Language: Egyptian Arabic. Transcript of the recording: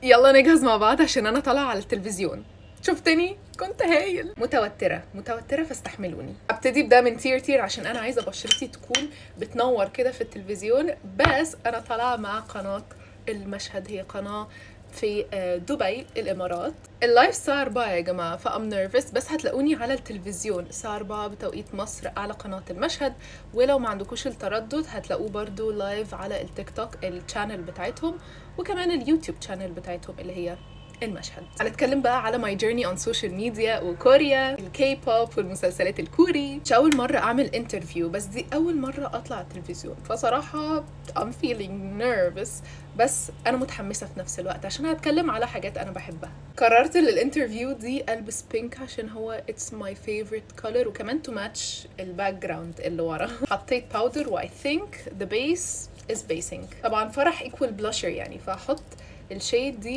يلا نجهز مع بعض عشان انا طالعه على التلفزيون. شفتني كنت هايل. متوترة متوتره، فاستحملوني. ابتدي بده من TIRTIR عشان انا عايزه بشرتي تكون بتنور كده في التلفزيون. بس انا طالعه مع قناة المشهد، هي قناة في دبي الامارات. ال live الساعة 4 يا جماعة، ف I'm nervous، بس هتلاقوني على التلفزيون الساعة 4 بتوقيت مصر على قناة المشهد. ولو ما عندكوش التردد هتلاقوه برضو live على التيك توك ال channel بتاعتهم، وكمان اليوتيوب channel بتاعتهم اللي هي المشهد. هنتكلم بقى على my journey on social media وكوريا، الكي بوب والمسلسلات الكوري. مش اول مرة اعمل interview، بس دي اول مرة اطلع على التلفزيون، فصراحة I'm feeling nervous، بس انا متحمسة في نفس الوقت عشان هتكلم على حاجات انا بحبها. قررت لل interview دي البس pink عشان هو it's my favorite color، وكمان to match ال background اللي ورا. حطيت powder و I think the base is basing. طبعا فرح equal blusher يعني، فهحط ال shade دي.